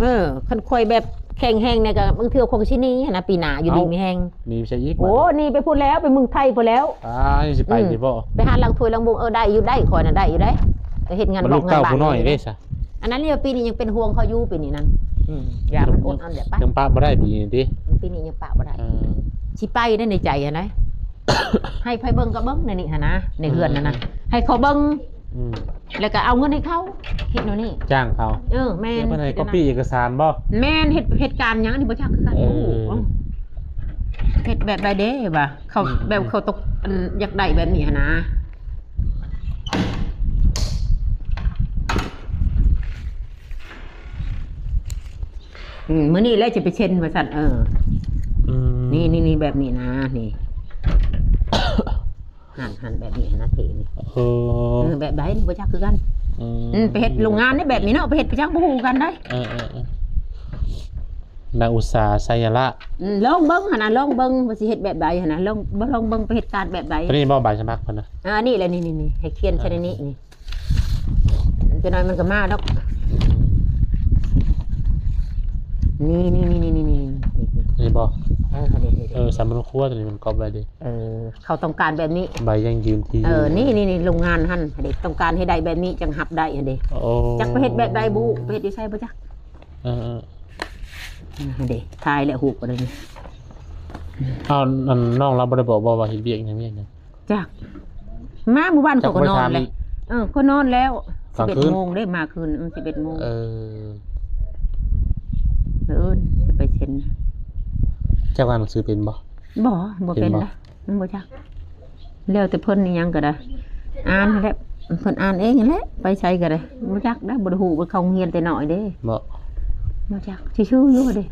ເອີ ຄັນຂ້ອຍແບບແຂງແຮງແດ່ກໍບາງເທື່ອຂ້ອຍກໍຊິໜີຫັ້ນນະ ປີໜ້າຢູ່ດີມີແຮງ. ເອົ້າ ໜີໄປໃສອີກ? ໂອ້ ບາດນີ້ ໜີໄປພຸ້ນແລ້ວ ໄປເມືອງໄທພຸ້ນແລ້ວ. ອ້າ ຊິໄປ ອືມ ຢູ່ບໍ່? ໄປຫາລ້າງຖ້ວຍລ້າງບົງ. ເອີ ໄດ້ຢູ່ ໄດ້ ຂ້ອຍນະໄດ້ຢູ່ເດ້ ກໍເຮັດງານ ບອກງານບ້ານ ລູກເຕົ້າຜູ້ນ້ອຍເດ້ຊະ. ອັນນັ້ນນີ້ ປີນີ້ຍັງເປັນຫ່ວງເຂົາຢູ່ ປີນີ້ນັ້ນ. ອືມ ຢ່າມັນອົດອັນແບບ ຍັງປະບໍ່ໄດ້ປີນີ້ຕິ? ປີນີ້ຍັງປະບໍ່ໄດ້. ເອີ ຊິໄປໃນໃນໃຈຫັ້ນນະ ໃຫ້ໃຜເບິ່ງກໍເບິ່ງໃນນີ້ຫັ້ນນະ ໃນເຮືອນຫັ້ນນະ ເອີ ໃຫ້ເຂົາເບິ່ງ. ອືມ ແລ້ວກໍເອົາເງິນໃຫ້ເຂົາ ເຮັດແນວນີ້ ຈ້າງເຂົາ. ເອີ ແມ່ນ ເພິ່ນໃຫ້ copy ເອກະສານບໍ່? ແມ່ນ ເຮັດ ເຮັດການຫຍັງ ອັນນີ້ບໍ່ຈັກຄືກັນ. ເອີ ເຮັດແບບໃດເດ້ວ່າ ເຂົາ ອືມ ແບບເຂົາຕົກ ອັນ ຢາກໄດ້ແບບນີ້ຫັ້ນນະ. ອືມ ມື້ນີ້ແຫຼະຈະໄປເຊັນວ່າຊັ້ນ. ເອີ ອືມ ນີ້ໆໆ ແບບນີ້ນະ ນີ້ ຫັ້ນໆ ແບບນີ້ນະ ເທນີ້. ເອີ ເອີ ແບບໃດນີ້ບໍ່ຈັກຄືກັນ. ອືມ ອືມ ໄປເຮັດໂຮງງານນີ້ແບບນີ້ເນາະ ໄປເຮັດໄປຈັກບໍ່ຮູ້ຄືກັນໄດ໋. ເອີໆໆ ນັກອຸດສາຫະໄຊຍະລະ. ອືມ ລອງເບິ່ງຫັ້ນນະ ລອງເບິ່ງວ່າຊິເຮັດແບບໃດຫັ້ນນະ ລອງ ບໍ່ລອງເບິ່ງໄປເຮັດການແບບໃດ. ຕົວນີ້ບໍ່ໃບສະໝັກເພິ່ນນະ? ອ່າ ນີ້ແຫຼະ ນີ້ໆໆ ໃຫ້ຂຽນໃສ່ໃນນີ້ ນີ້ ຈັກໜ້ອຍມັນກໍມາດອກ. ນີ້ໆໆໆໆ ນີ້ບໍ່? ເອີ ນີ້ໆໆ ເອີ ສຳມະໂນຄົວຕົວນີ້ມັນກອບໄວ້ເດ້. ເອີ ເຂົາຕ້ອງການແບບນີ້ ໃບຢັ້ງຢືນທີ່ ເອີ ນີ້ໆໆ ໂຮງງານຫັ້ນເດ້ ຕ້ອງການໃຫ້ໄດ້ແບບນີ້ຈັ່ງຮັບໄດ້ຫັ້ນເດ້. ໂອ້ ຈັກໄປເຮັດແບບໃດບຸ ໄປເຮັດຢູ່ໃສບໍ່ຈັກ. ເອີໆ ເອີ ຫັ້ນເດ້ ຖ່າຍແລ້ວຮູບກໍໄດ້ນີ້. ອ້າວ ອັນ ນ້ອງລາວບໍ່ໄດ້ບອກບໍ່ວ່າເຮັດວຽກຫຍັງວຽກຫຍັງ? ຈັກ ມາມື້ວານເຂົາກໍນອນແລ້ວ. ເອີ ເຂົານອນແລ້ວ ສິບເອັດໂມງເດ້ ມາຄືນ ເອີ ສິບເອັດໂມງ. ເອີ ເອີ ໄປເຊັນ. ເຈົ້າອ່ານໜັງສືເປັນບໍ່? ບໍ່ ບໍ່ເປັນນະ ມັນບໍ່ຈັກ. ແລ້ວແຕ່ເພິ່ນອີຫຍັງກໍໄດ້ ອ່ານຫັ້ນແຫຼະ ເພິ່ນອ່ານເອງຫັ້ນແຫຼະ ໄປໃສກໍໄດ້. ບໍ່ຈັກໄດ໋ ບໍ່ໄດ້ຮູ້ ເພິ່ນເຂົ້າໂຮງຮຽນແຕ່ນ້ອຍເດ້. ບໍ່ ບໍ່ຈັກ ຊື່ໆຢູ່ເດ້.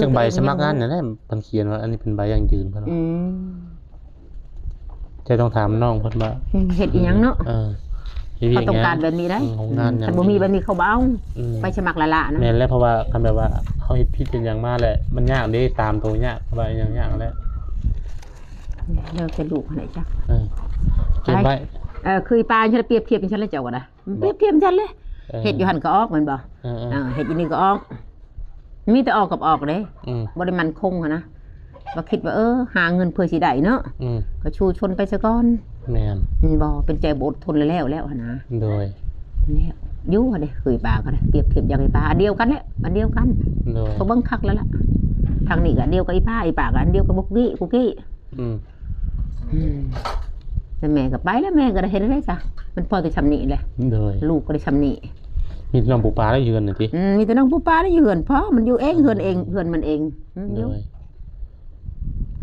ຈັ່ງໃບສະໝັກງານນັ້ນແຫຼະ ເພິ່ນຂຽນວ່າອັນນີ້ເປັນໃບຢັ້ງຢືນເພິ່ນ. ອືມ ເຈົ້າຕ້ອງຖາມນ້ອງເພິ່ນວ່າ ອືມ ເຮັດອີຫຍັງເນາະ. ເອີ ເຂົາຕ້ອງການແບບນີ້ໄດ໋. ອືມ ໂຮງງານຫຍັງ ຄັນບໍ່ມີແບບນີ້ເຂົາບໍ່ເອົາ. ອືມ ໄປສະໝັກລ້າໆນະ. ແມ່ນແຫຼະ ເພາະວ່າຄັນແບບວ່າເຮົາເຮັດຜິດເຮັດຫຍັງມາແຫຼະ ມັນຍາກເດ້ ຕາມໂຕຍາກ ວ່າອີຫຍັງຍາກແຫຼະ. ແລ້ວແຕ່ລູກຫັ້ນແຫຼະຈັກ. ເອີ ເກັບໄວ້ ເອີ ຄືປານຊັ້ນລະ ປຽບທຽບຈັ່ງຊັ້ນລະເຈົ້າກໍໄດ້. ປຽບທຽບຈັ່ງຊັ້ນເລີຍ. ເອີ ເຮັດຢູ່ຫັ້ນກໍອອກແມ່ນບໍ່? ເອີໆ ເອີ ເຮັດຢູ່ນີ້ກໍອອກ ມີແຕ່ອອກກັບອອກເດ້. ອືມ ບໍ່ໄດ້ໝັ້ນຄົງຫັ້ນນະ ວ່າຄິດວ່າ ເອີ ຫາເງິນເພື່ອຊິໄດ້ເນາະ. ອືມ ກໍສູ້ຊົນໄປຊະກ່ອນ. ແມ່ນ ແມ່ນບໍ່? ເປັນໃຈບໍ່ອົດທົນແລ້ວ ແລ້ວຫັ້ນນະ. ໂດຍ ແລ້ວຢູ່ຫັ້ນເດ້ ຄືປາກໍໄດ້ ປຽບທຽບຢ່າງອີປາ ອັນດຽວກັນແຫຼະ ອັນດຽວກັນ. ໂດຍ ກໍເບິ່ງຄັກແລ້ວລະ ທາງນີ້ກໍອັນດຽວກັບອີປາ ອີປາກໍອັນດຽວກັບບຸກກີ້ກຸກກີ້. ອືມ ອືມ ແຕ່ແມ່ກໍໄປແລ້ວ ແມ່ກໍໄດ້ເຮັດໄດ້ຊະ ມັນພໍແຕ່ຊ່ຳນີ້ແຫຼະ. ໂດຍ ລູກກໍໄດ້ຊ່ຳນີ້ ມີແຕ່ນ້ອງປູປາໄດ້ເຮືອນນີ້ຕິ? ອືມ ມີແຕ່ນ້ອງປູປາໄດ້ເຮືອນ ພໍມັນຢູ່ເອງ ເຮືອນເອງ ເຮືອນມັນເອງ. ອືມ ໂດຍ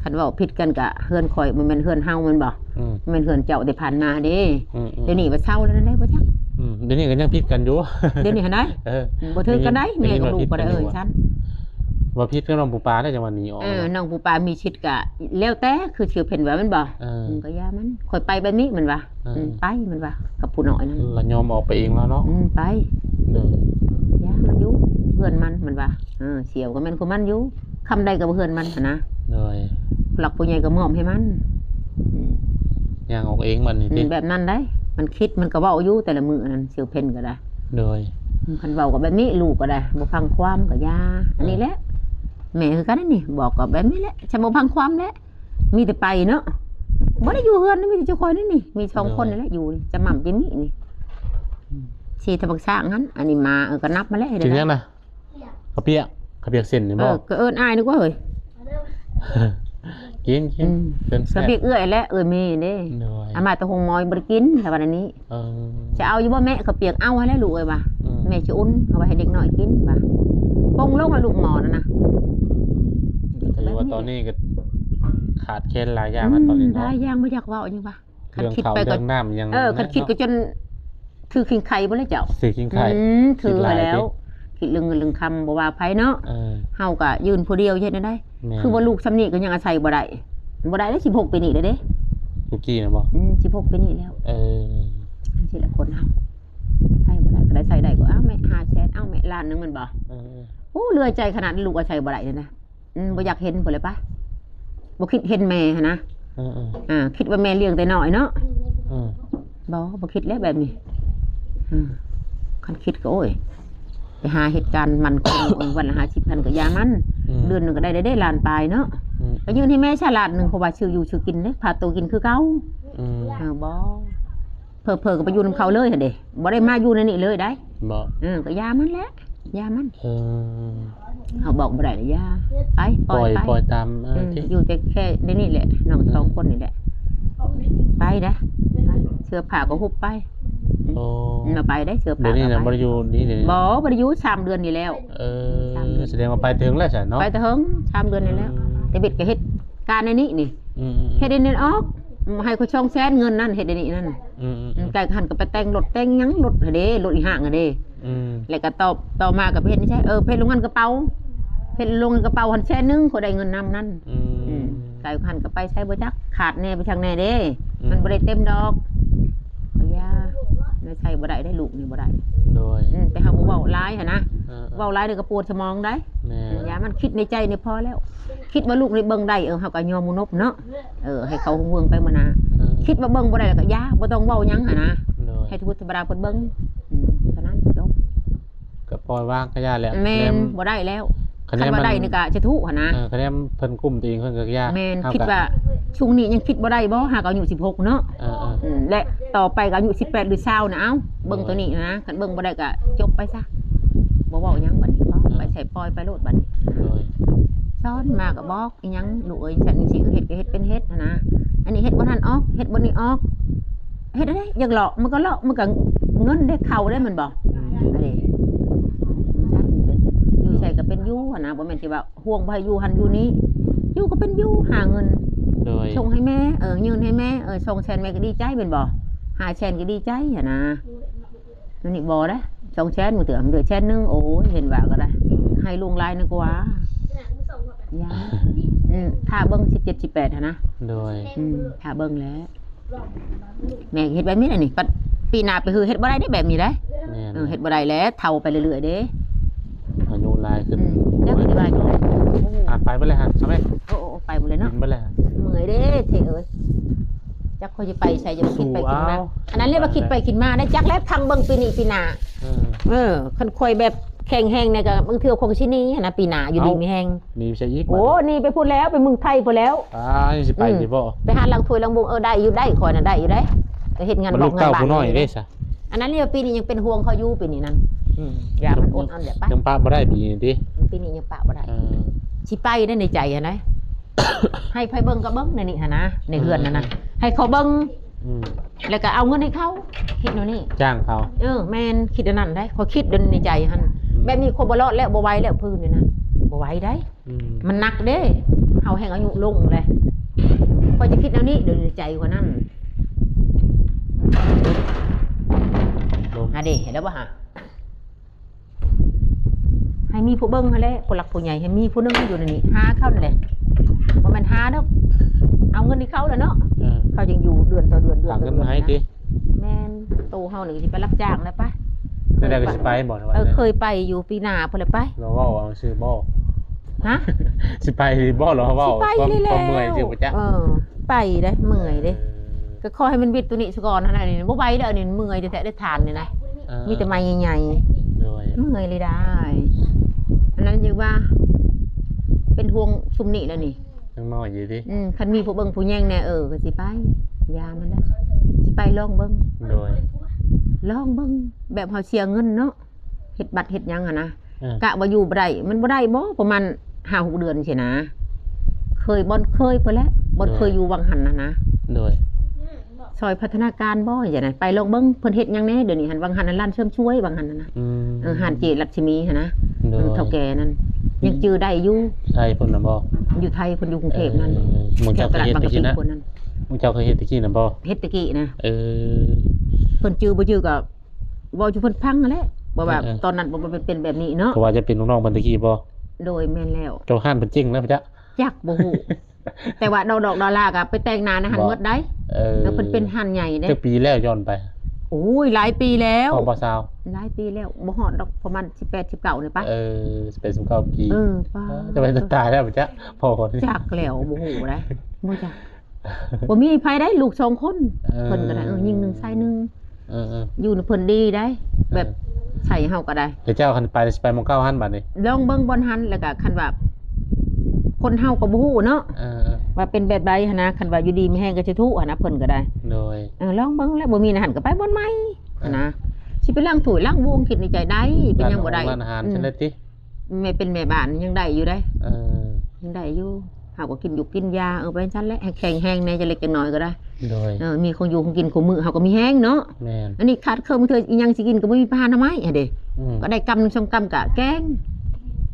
ຄັນເວົ້າຜິດກັນກະເຮືອນຂ້ອຍ ບໍ່ແມ່ນເຮືອນເຮົາແມ່ນບໍ່? ອືມ ແມ່ນເຮືອນເຈົ້າແຕ່ຜ່ານມາເດ້. ອືມໆ ດຽວນີ້ວ່າເຊົາແລ້ວນັ້ນໄດ໋ ບໍ່ຈັກ. ອືມ ດຽວນີ້ກໍຍັງຜິດກັນຢູ່ ດຽວນີ້ຫັ້ນໄດ໋. ເອີ ບໍ່ຖືກກັນໄດ໋ ແມ່ກັບລູກບໍ່ໄດ້ເອີ່ຍຊັ້ນ ວ່າຜິດກັບນ້ອງປູປາໄດ້ ຈັ່ງວ່າໜີອອກ. ເອີ ນ້ອງປູປາມີສິດກະແລ້ວແຕ່ ຄືຊື່ເພັນວ່າແມ່ນບໍ່? ເອີ ອືມ ກໍຢ່າມັນ ຂ້ອຍໄປແບບນີ້ມັນວ່າ. ເອີ ອືມ ໄປມັນວ່າ ກັບຜູ້ນ້ອຍນັ້ນ ລະຍອມອອກໄປເອງແລ້ວເນາະ. ອືມ ໄປ ໂດຍ ຢ່າມັນຢູ່ ເຮືອນມັນມັນວ່າ. ເອີ ສຽວກໍແມ່ນຂອງມັນຢູ່ ຄຳໃດກໍບໍ່ເຮືອນມັນຫັ້ນນະ. ໂດຍ ຜູ້ຫຼັກຜູ້ໃຫຍ່ກໍມອບໃຫ້ມັນ. ອືມ ຍ່າງອອກເອງບັດນີ້ຕິ? ອືມ ແບບນັ້ນໄດ໋ ມັນຄິດມັນກໍເວົ້າຢູ່ແຕ່ລະມື້ນັ້ນ ສຽວເພັນກໍໄດ້. ໂດຍ ຄັນເວົ້າກໍແບບນີ້ ລູກກໍໄດ້ ບໍ່ຟັງຄວາມກໍຢ່າ. ອັນນີ້ແຫຼະ ເອີ ແມ່ຄືກັນນີ້ ບອກກໍແບບນີ້ແຫຼະ ຈະບໍ່ຟັງຄວາມແຫຼະ ມີແຕ່ໄປເນາະ ບໍ່ໄດ້ຢູ່ເຮືອນ ມີແຕ່ເຈົ້າຂ້ອຍນີ້ ມີສອງຄົນນີ້ແຫຼະຢູ່ ຈະໝ່ຳຈະມີນີ້ ຊິທະບັກຊ້າງຫັ້ນ. ອັນນີ້ມາ ເອີ ກໍນັບມາແຫຼະ ເຮັດແນວໃດ? ເຂົ້າປຽກ ເຂົ້າປຽກເສັ້ນນີ້ບໍ່? ເອີ ກໍເອີ້ນອ້າຍນຶກວ່າເຮີ້ຍ ກິນ ກິນ ອືມ ເປັນແຊບ ເຂົ້າປຽກເອື້ອຍແຫຼະ ເອື້ອຍເມເດ້. ໂດຍ ອາມາແຕ່ໂຮງໝໍບໍ່ໄດ້ກິນ ລະວ່າແນວນີ້. ເອີ ຈະເອົາຢູ່ບໍ່ແມ່ ເຂົ້າປຽກ? ເອົາຫັ້ນແຫຼະລູກເອີຍວ່າ ອືມ ແມ່ຊິອຸ່ນເອົາໄວ້ໃຫ້ເດັກນ້ອຍກິນວ່າ ປົງລົງແລ້ວລູກໝໍນັ້ນນະ. ແຕ່ວ່າຕອນນີ້ກໍຂາດແຄນຫຼາຍຢ່າງແລ້ວ ອືມ ຕອນນີ້ເນາະ ຫຼາຍຢ່າງບໍ່ຢາກເວົ້າຫຍັງວ່າ ຄັນຄິດໄປກໍ ເລື່ອງເຂົ້າເລື່ອງນ້ຳຫຍັງ. ເອີ ຄັນຄິດກໍຈົນຖືຂີງໄຂ່ພຸ້ນແຫຼະເຈົ້າ. ຖືຂີງໄຂ່ ອືມ ຖືຫັ້ນແລ້ວ ຄິດຫຼາຍຕິ ຄິດເລື່ອງເງິນເລື່ອງຄຳ ບໍ່ວ່າໃຜເນາະ. ເອີ ເຮົາກໍຢືນຜູ້ດຽວເຮັດແນວໃດ? ແມ່ນ ຄືວ່າລູກຊ່ຳນີ້ກໍຍັງອາໄສບໍ່ໄດ້ ບໍ່ໄດ້ເດ້ ສິບຫົກປີນີ້ແລ້ວເດ້. ລູກກີ້ນະບໍ່? ອືມ ສິບຫົກປີນີ້ແລ້ວ. ເອີ ຈັ່ງຊີ້ແຫຼະຄົນເຮົາ ໃຊ້ບໍ່ໄດ້ ກໍໄດ້ໃຊ້ໄດ້ກໍເອົາແມ່ ຫ້າແສນ ເອົາແມ່ ລ້ານໜຶ່ງແມ່ນບໍ່? ເອີ ໂອ້ ເຫຼືອໃຈຂະໜາດລູກອາໄສບໍ່ໄດ້ນີ້ນະ. ອືມ ບໍ່ຢາກເຫັນພຸ້ນແຫຼະປະ ບໍ່ຄິດເຫັນແມ່ຫັ້ນນະ. ເອີໆ ອ່າ ຄິດວ່າແມ່ລ້ຽງແຕ່ນ້ອຍເນາະ. ເອີ ບໍ່ ບໍ່ຄິດແລ້ວແບບນີ້. ເອີ ຄັນຄິດກໍ ໂອ້ຍ ໄປຫາເຮັດການໝັ້ນຄົງ ເອີ ວັນລະຫ້າສິບພັນກໍຢ່າມັນ ອືມ ເດືອນໜຶ່ງກໍໄດ້ເດ້ລ້ານປາຍເນາະ ອືມ ກໍຍື່ນໃຫ້ແມ່ຊະລ້ານໜຶ່ງ ເພາະວ່າຊື້ຢູ່ຊື້ກິນເດ້ ຄ່າໂຕກິນຄືເກົ່າ ອືມ ເອີ ບໍ່ ເຜີໆກໍໄປຢູ່ນຳເຂົາເລີຍຫັ້ນເດ້ ບໍ່ໄດ້ມາຢູ່ໃນນີ້ເລີຍໄດ໋ ບໍ່ ເອີ ກໍຢ່າມັນແຫຼະ ຢ່າມັນ ເອີ ເຮົາບອກບໍ່ໄດ້ລະຢ່າ ໄປ ປ່ອຍ ປ່ອຍໄປ ປ່ອຍຕາມ ເອີ ອືມ ທີ່ ຢູ່ແຕ່ແຄ່ໃນນີ້ແຫຼະ ນ້ອງ ອືມ ສອງຄົນນີ້ແຫຼະ ໄປເດ້ ເສື້ອຜ້າກໍຫຸບໄປ ໂອ້ ອືມ ເອົາໄປໄດ້ເສື້ອຜ້າ ດຽວນີ້ນະ ກໍໄປ ບໍ່ໄດ້ຢູ່ນີ້ເດ ບໍ່ ບໍ່ໄດ້ຢູ່ສາມເດືອນນີ້ແລ້ວ ເອີ ສາມເດືອນ ສະແດງວ່າໄປເຖິງແລ້ວຊັ້ນເນາະ ໄປເຖິງສາມເດືອນນີ້ແລ້ວ ອືມ ແຕ່ເບັດກໍເຮັດການໃນນີ້ນີ້ ອືມໆໆ ເຮັດອັນນັ້ນອອກ ໃຫ້ຂ້ອຍສອງແສນເງິນນັ້ນ ເຮັດອັນນີ້ນັ້ນ ອືມໆໆ ໄກຫັ້ນກໍໄປແຕ່ງລົດແຕ່ງຫຍັງ ລົດຫັ້ນເດ້ ລົດອີ່ຫ້າງຫັ້ນເດ້ ອືມ ແລ້ວກໍຕໍ່ ຕໍ່ມາກໍໄປເຮັດໃນໃສ ເອີ ໄປເຮັດໂຮງງານກະເປົາ ເຮັດໂຮງງານກະເປົາຫັ້ນແສນໜຶ່ງ ຂ້ອຍໄດ້ເງິນນຳນັ້ນ ອືມ ອືມ ໄກຫັ້ນກໍໄປໃສບໍ່ຈັກ ຂາດແດ່ໄປທາງແດ່ເດ້ ອືມ ມັນບໍ່ໄດ້ເຕັມດອກ ກໍຢ່າ ແນວໃຊ້ບໍ່ໄດ້ເດ້ ລູກນີ້ບໍ່ໄດ້ ໂດຍ ອືມ ແຕ່ເຮົາບໍ່ເວົ້າຫຼາຍຫັ້ນນະ ເອີໆ ເວົ້າຫຼາຍເດີກໍປວດສະໝອງໄດ໋ ແມ່ນ ຢ່າ ມັນຄິດໃນໃຈນີ້ພໍແລ້ວ ຄິດວ່າລູກນີ້ເບິ່ງໄດ້ ເອີ ເຮົາກໍຍອມໝູ່ນົບເນາະ ເອີ ໃຫ້ເຂົາຮຸ່ງເຮືອງໄປມື້ໜ້າ ເອີ ຄິດວ່າເບິ່ງບໍ່ໄດ້ແລ້ວກໍຢ່າ ບໍ່ຕ້ອງເວົ້າຫຍັງຫັ້ນນະ ໂດຍ ໃຫ້ທຸກຄົນທຳມະດາເພິ່ນເບິ່ງ ອືມ ເທົ່ານັ້ນ ຈົບ ກໍປ່ອຍວາງກໍຢ່າແຫຼະ ແມ່ນ ບໍ່ໄດ້ແລ້ວ ຄັນວ່າໄດ້ນີ້ກໍຈະທຸກຫັ້ນນະ ເອີ ຄະແນນເພິ່ນກຸ້ມຕົວເອງເພິ່ນກໍຢ່າ ແມ່ນ ຄິດວ່າຊ່ວງນີ້ຍັງຄິດບໍ່ໄດ້ບໍ່ ຫາກອາຍຸສິບຫົກເນາະ ເອີໆ ອືມ ແລະຕໍ່ໄປກໍອາຍຸສິບແປດຫຼືຊາວນະ ເອົ້າ ເບິ່ງໂຕນີ້ນະ ຄັນເບິ່ງບໍ່ໄດ້ກໍຈົບໄປຊະ ບໍ່ເວົ້າຫຍັງບັດນີ້ ອືມ ໄປໃສປ່ອຍໄປໂລດບັດນີ້ ໂດຍ ສອນມາກໍບອກ ອີ່ຫຍັງລູກເອີຍ ຊັ້ນຈັ່ງຊີ້ ເຮັດກໍເຮັດເປັນເຮັດຫັ້ນນະ ອັນນີ້ເຮັດບໍ່ທັນອອກ ເຮັດບໍ່ນີ້ອອກ ເຮັດໄດ້ ຢາກເລາະມັນກໍເລາະ ມັນກໍເງິນໄດ້ເຂົ້າໄດ້ແມ່ນບໍ່ ອືມ ອັນນີ້ ຢູ່ໃສກໍເປັນຢູ່ຫັ້ນນະ ບໍ່ແມ່ນຊິວ່າຫ່ວງບໍ່ໃຫ້ຢູ່ຫັ້ນຢູ່ນີ້ ຢູ່ກໍເປັນຢູ່ ຫາເງິນ ໂດຍ ສົ່ງໃຫ້ແມ່ ເອີ ຍື່ນໃຫ້ແມ່ ເອີ ສອງແສນແມ່ກໍດີໃຈແມ່ນບໍ່ ຫ້າແສນກໍດີໃຈຫັ້ນນະ ອັນນີ້ບໍ່ເດ້ ສອງແສນ ມື້ເທື່ອເດືອນແສນໜຶ່ງ ໂອ້ຍ ເຫັນວ່າກໍໄດ້ ອືມ ໃຫ້ຫຼວງຫຼາຍໜຶ່ງກວ່າ ຢ່າ ອືມ ຖ້າເບິ່ງສິບເຈັດ ສິບແປດຫັ້ນນະ ໂດຍ ອືມ ຖ້າເບິ່ງແຫຼະ ແມ່ເຮັດແບບນີ້ແຫຼະນີ້ ປັດປີໜ້າໄປຄືເຮັດບໍ່ໄດ້ເດ້ແບບນີ້ເດ້ ແມ່ນ ເອີ ເຮັດບໍ່ໄດ້ແຫຼະ ເຖົ້າໄປເລື້ອຍໆເດ້ ອາຍຸຫຼາຍຂຶ້ນ ອືມ ຈັກຊິວ່າຈັ່ງໃດ ອ່ະ ໄປເບິດແລ້ວຫັ້ນ ເອົາແມ່ ໂອ້ ໂອ້ ໄປໝົດເລີຍເນາະ ບິນເບິດແລ້ວ ເມື່ອຍເດ້ເທເອີຍ ຈັກຂ້ອຍຊິໄປໃສ ຈະຄິດໄປຄິດມາ ອັນນັ້ນລະວ່າຄິດໄປຄິດມາໄດ້ ຈັກແລ້ວພັງເບິ່ງປີນີ້ປີໜ້າ ເອີ ເອີ ຄັນຂ້ອຍແບບແຂງແຮງແດ່ກໍບາງເທື່ອຄົງຊິໜີຫັ້ນນະ ປີໜ້າຢູ່ດີມີແຮງ ໜີໄປໃສອີກ ໂອ້ ໜີໄປພຸ້ນແລ້ວ ໄປເມືອງໄທພຸ້ນແລ້ວ ອ່າ ຍັງຊິໄປຢູ່ບໍ່ ອືມ ໄປຫາລ້າງຖ້ວຍລ້າງບົງ ເອີ ໄດ້ຢູ່ ໄດ້ ຂ້ອຍນະໄດ້ຢູ່ເດ້ ກໍເຮັດງານ ລູກເຕົ້າຜູ້ນ້ອຍເດ້ຊະ ອັນນັ້ນລະວ່າປີນີ້ຍັງເປັນຫ່ວງເຂົາຢູ່ ປີນີ້ນັ້ນ ອືມ ຢ່າມັນອົດອັນ ຢ່າໄປ ຍັງປະບໍ່ໄດ້ປີນີ້ຕິ ປີນີ້ຍັງປະບໍ່ໄດ້ ເອີ ຊິໄປໄດ້ໃນໃຈຫັ້ນນະ ໃຫ້ໃຜເບິ່ງກໍເບິ່ງໃນນີ້ຫັ້ນນະ ໃນເຮືອນຫັ້ນນະ ເອີ ໃຫ້ເຂົາເບິ່ງ ອືມ ແລ້ວກໍເອົາເງິນໃຫ້ເຂົາ ຄິດແນວນີ້ ຈ້າງເຂົາ ເອີ ແມ່ນ ຄິດອັນນັ້ນໄດ໋ ຂ້ອຍຄິດຢູ່ໃນໃຈຫັ້ນ ອືມ ແບບນີ້ຂ້ອຍບໍ່ລອດແລ້ວ ບໍ່ໄຫວແລ້ວ ພື້ນນີ້ນະ ບໍ່ໄຫວໄດ໋ ອືມ ມັນໜັກເດ້ ເຮົາແຮ່ງອາຍຸລົງແຫຼະ ຂ້ອຍຈະຄິດແນວນີ້ ຢູ່ໃນໃຈຂ້ອຍນັ້ນ ອາເດ ເຫັນແລ້ວບໍ່ຫາ? ໃຫ້ມີຜູ້ເບິ່ງຫັ້ນແຫຼະ ຜູ້ຫຼັກຜູ້ໃຫຍ່ ໃຫ້ມີຜູ້ໜຶ່ງຢູ່ໃນນີ້ ຫາເຂົານັ້ນແຫຼະ ບໍ່ແມ່ນຫາດອກ ເອົາເງິນໃຫ້ເຂົາແຫຼະເນາະ ເອີ ເຂົາຈັ່ງຢູ່ເດືອນຕໍ່ເດືອນ ເດືອນຕໍ່ເດືອນ ຫາເງິນມາໃຫ້ຕິ ແມ່ນ ໂຕເຮົານີ້ຊິໄປຮັບຈ້າງແລ້ວປະ ແລ້ວກໍຊິໄປບໍ່ ເອີ ເຄີຍໄປຢູ່ປີໜ້າພຸ້ນແຫຼະໄປ ລາວເວົ້າຊື່ບໍ່ ຮະ ຊິໄປບໍ່ ລາວເວົ້າ ຊິໄປນີ້ແຫຼະ ຄວາມເມື່ອຍຊື່ບໍ່ຈັກ ເອີ ໄປເດ້ ເມື່ອຍເດ້ ເອີ ກໍຂໍໃຫ້ມັນວິດຕົວນີ້ຊະກ່ອນຫັ້ນນະ ນີ້ບໍ່ໄຫວແລ້ວ ອັນນີ້ເມື່ອຍແທ້ໆ ໄດ້ທານນີ້ນະ ເອີ ມີແຕ່ໄມ້ໃຫຍ່ໆ ໂດຍ ເມື່ອຍເລີຍດາຍ ອັນນັ້ນຍັງວ່າເປັນຫ່ວງຊຸມນີ້ແລ້ວນີ້ ຍັງນ້ອຍຢູ່ຕິ ອືມ ຄັນມີຜູ້ເບິ່ງຜູ້ແຍງແດ່ ເອີ ກໍຊິໄປ ຢ່າມັນໄດ໋ ຊິໄປລອງເບິ່ງ ໂດຍ ລອງເບິ່ງ ແບບເຮົາເສຍເງິນເນາະ ເຮັດບັດເຮັດຫຍັງຫັ້ນນະ ເອີ ກະວ່າຢູ່ບໍ່ໄດ້ ມັນບໍ່ໄດ້ບໍ່ ປະມານຫ້າຫົກເດືອນຊີ້ນະ ເຄີຍ ບ່ອນເຄີຍພຸ້ນແຫຼະ ບ່ອນເຄີຍ ໂດຍ ຢູ່ວັງຫັນຫັ້ນນະ ໂດຍ ຊ່ອຍພັດທະນາການບໍ່ຈັ່ງໃດ ໄປລອງເບິ່ງເພິ່ນເຮັດຫຍັງແດ່ ດຽວນີ້ຫັ້ນ ວັງຫັນຫັ້ນ ຮ້ານເສີມສວຍ ວັງຫັນຫັ້ນນະ ອືມ ເອີ ຮ້ານເຈລັດຊະມີຫັ້ນນະ ໂດຍ ເອີ ເຖົ້າແກ່ນັ້ນ ອືມ ຍັງຈື່ໄດ້ຢູ່ ໄທພຸ້ນນະບໍ່ ຢູ່ໄທພຸ້ນ ຢູ່ກຸງເທບນັ້ນ ເອີ ໝູ່ເຈົ້າເຄີຍເຮັດແຕ່ກີ້ນະ ໝູ່ເຈົ້າເຄີຍເຮັດແຕ່ກີ້ນະບໍ່ ເຮັດແຕ່ກີ້ນະ ເອີ ເພິ່ນຈື່ບໍ່ຈື່ກໍ ເວົ້າສູ່ເພິ່ນຟັງຫັ້ນແຫຼະ ວ່າ ເອີ ຕອນນັ້ນມັນເປັນແບບນີ້ເນາະ ເພາະວ່າຈະເປັນລູກນ້ອງເພິ່ນແຕ່ກີ້ບໍ່ ໂດຍ ແມ່ນແລ້ວ ເຈົ້າຮ້ານເພິ່ນເຈັງນະ ພະເຈົ້າ ຈັກບໍ່ຮູ້ ແຕ່ວ່າດອກໆດາລາກໍໄປແຕ່ງໜ້າໃນຫັ້ນໝົດໄດ໋ ເອີ ເອີ ເພິ່ນເປັນຮ້ານໃຫຍ່ເດ້ ຈັກປີແລ້ວຍ້ອນໄປ ໂອ້ຍ ຫຼາຍປີແລ້ວ ພໍບໍ່ຊາວ ຫຼາຍປີແລ້ວ ບໍ່ຮອດດອກ ປະມານສິບແປດ ສິບເກົ້ານີ້ປະ ເອີ ສິບແປດ ສິບເກົ້າປີ ເອີ ປະ ຈະໄປຕາຍແລ້ວ ພະເຈົ້າ ພໍ ຈັກແລ້ວ ບໍ່ຮູ້ໄດ໋ ບໍ່ຈັກ ບໍ່ມີໃຜໄດ້ ລູກສອງຄົນ ເອີ ເພິ່ນກໍໄດ້ ເອີ ຍິງໜຶ່ງ ຊາຍໜຶ່ງ ເອີໆ ຢູ່ນຳເພິ່ນດີໄດ໋ ແບບ ເອີ ໃສ່ເຮົາກໍໄດ້ ແລ້ວເຈົ້າຄັນໄປຊິໄປໝ່ອງເກົ່າຫັ້ນບາດນີ້ ລອງເບິ່ງບ່ອນຫັ້ນ ແລ້ວກໍຄັນວ່າ ຄົນເຮົາກໍບໍ່ຮູ້ເນາະ ເອີ ວ່າເປັນແບບໃດຫັ້ນນະ ຄັນວ່າຢູ່ດີມີແຮງກໍສາທຸຫັ້ນນະ ເພິ່ນກໍໄດ້ ໂດຍ ເອີ ລອງເບິ່ງແຫຼະ ບໍ່ມີໃນຫັ້ນກໍໄປບ່ອນໃໝ່ຫັ້ນນະ ເອີ ຊິໄປລ້າງຖ້ວຍລ້າງວງ ຄິດໃນໃຈໄດ້ ເປັນຫຍັງບໍ່ໄດ້ ຮ້ານອາຫານ ອືມ ຊັ້ນແຫຼະຕິ ແມ່ເປັນແມ່ບ້ານຍັງໄດ້ຢູ່ເດ້ ເອີ ຍັງໄດ້ຢູ່ ເຮົາກໍກິນຢູ່ກິນຢາ ເອີ ໄປຊັ້ນແຫຼະ ໃຫ້ແຂງແຮງແດ່ ຈັກເລັກຈັກນ້ອຍກໍໄດ້ ໂດຍ ເອີ ມີຂອງຢູ່ຂອງກິນຄູ່ມື້ ເຮົາກໍມີແຮງເນາະ ແມ່ນ ອັນນີ້ຂາດເຂີນ ບາງເທື່ອອີ່ຫຍັງຊິກິນກໍບໍ່ມີ ໄປຫາໜໍ່ໄມ້ຫັ້ນເດ້ ອືມ ກໍໄດ້ກຳໜຶ່ງສອງກຳກໍແກງ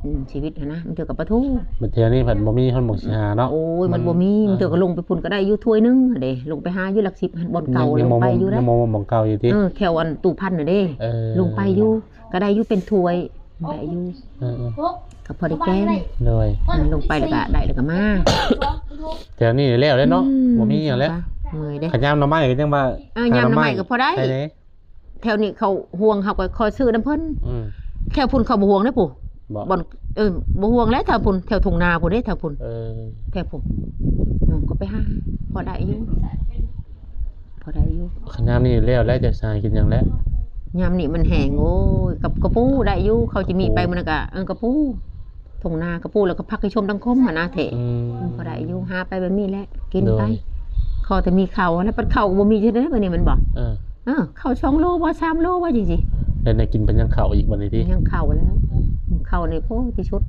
ອືມ ຊີວິດຫັ້ນນະ ບາງເທື່ອກໍປາທູ ບັດແຖວນີ້ພັດບໍ່ມີຄົນໝ່ອງຊິຫາເນາະ ໂອ້ຍ ມັນ ມັນບໍ່ມີ ເອີ ບາງເທື່ອກໍລົງໄປພຸ້ນກໍໄດ້ຢູ່ຖ້ວຍໜຶ່ງຫັ້ນເດ້ ລົງໄປຫາຢູ່ຫຼັກສິບຫັ້ນ ບ່ອນເກົ່າ ຍັງ ຍັງ ລົງໄປຢູ່ເດ້ ຍັງບໍ່ໝ່ອງເກົ່າຢູ່ຕິ ເອີ ແຖວອັນຕູ້ພັນນະເດ້ ເອີ ລົງໄປຢູ່ ກໍໄດ້ຢູ່ເປັນຖ້ວຍ ໄດ້ຢູ່ ເອີໆ ກໍພໍໄດ້ແກງ ໂດຍ ລົງໄປແລ້ວກໍໄດ້ແລ້ວກໍມາ ແຖວນີ້ແລ້ວແຫຼະເນາະ ອືມ ບໍ່ມີຫຍັງແລ້ວ ເມື່ອຍເດ້ ຄັນຍາມໜໍ່ໄມ້ກໍຍັງວ່າ ເອີ ຫາໜໍ່ໄມ້ ຍາມໜໍ່ໄມ້ກໍພໍໄດ້ ໄດ້ເດ້ ແຖວນີ້ເຂົາຫ່ວງ ເຮົາກໍຄອຍຊື້ນຳເພິ່ນ ອືມ ແຖວພຸ້ນເຂົາບໍ່ຫ່ວງເດ້ຜູ້ ບໍ່ ບ່ອນ ເອີ ບໍ່ຫ່ວງແຫຼະ ແຖວພຸ້ນ ແຖວທົ່ງນາພຸ້ນເດ້ ແຖວພຸ້ນ ເອີ ແຖວພຸ້ນ ອືມ ກໍໄປຫາ ພໍໄດ້ຢູ່ ພໍໄດ້ຢູ່ ຄັນຍາມນີ້ແລ້ວແຫຼະ ຈະຫາກິນຫຍັງແຫຼະ ຍາມນີ້ມັນແຫ້ງ ໂອ້ຍ ກັບກະປູໄດ້ຢູ່ ເຂົາຈະມີໄປມື້ນັ້ນກະ ເອີ ກະປູ ທົ່ງນາກະປູ ແລ້ວກໍຜັກກະຊົມ ທັງຂົມຫັ້ນນະແທ້ ອືມ ອືມ ພໍໄດ້ຢູ່ ຫາໄປແບບນີ້ແຫຼະ ກິນໄປ ໂດຍ ຂໍແຕ່ມີເຂົ້າ ແລ້ວບັດເຂົ້າກໍບໍ່ມີ ເຮັດໄດ້ບາດນີ້ແມ່ນບໍ່ ເອີ ເອີ ເຂົ້າສອງໂລບໍ່ ສາມໂລບໍ່ ຈັ່ງຊີ້ ແລ້ວໄດ້ກິນເປັນຫຍັງເຂົ້າອີກບາດນີ້ຕິ ຍັງເຂົ້າແລ້ວ ເຂົ້ານີ້ໂອ້ ທີ່ສຸດ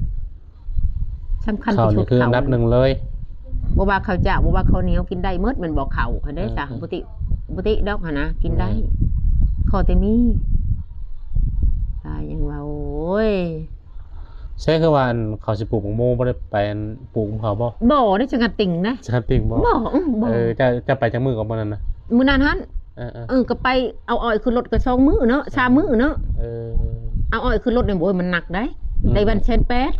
ສຳຄັນທີ່ສຸດ ເຂົ້ານີ້ຄືອັນດັບໜຶ່ງເລີຍ ບໍ່ວ່າເຂົ້າຈ້າວ ບໍ່ວ່າເຂົ້າໜຽວ ກິນໄດ້ໝົດແມ່ນບໍ່ ເຂົ້າຫັ້ນເດ້ ເອີ ຊະ ບໍ່ຕິ ບໍ່ຕິດອກຫັ້ນນະ ກິນໄດ້ ແມ່ນ ຂໍແຕ່ມີ ຕາຍຍັງວ່າ ໂອ້ຍ ໃຊ່ ຄືວ່າອັນເຂົາຊິປູກໝາກໂມ ບໍ່ໄດ້ໄປອັນປູກນຳເຂົາບໍ່ ບໍ່ໄດ້ ຈັກກະຕິງນະ ຈັກກະຕິງບໍ່ ບໍ່ ອືມ ບໍ່ ເອີ ເຈົ້າ ເຈົ້າໄປຈັກມື້ກໍມື້ນັ້ນນະ ມື້ນັ້ນຫັ້ນ ເອີໆ ເອີ ກໍໄປເອົາອ້ອຍຂຶ້ນລົດກໍສອງມື້ເນາະ ສາມມື້ເນາະ ເອີ ເອົາອ້ອຍຂຶ້ນລົດນີ້ ໂອ້ຍ ມັນໜັກໄດ໋ ອືມ ໄດ້ວັນແສນແປດ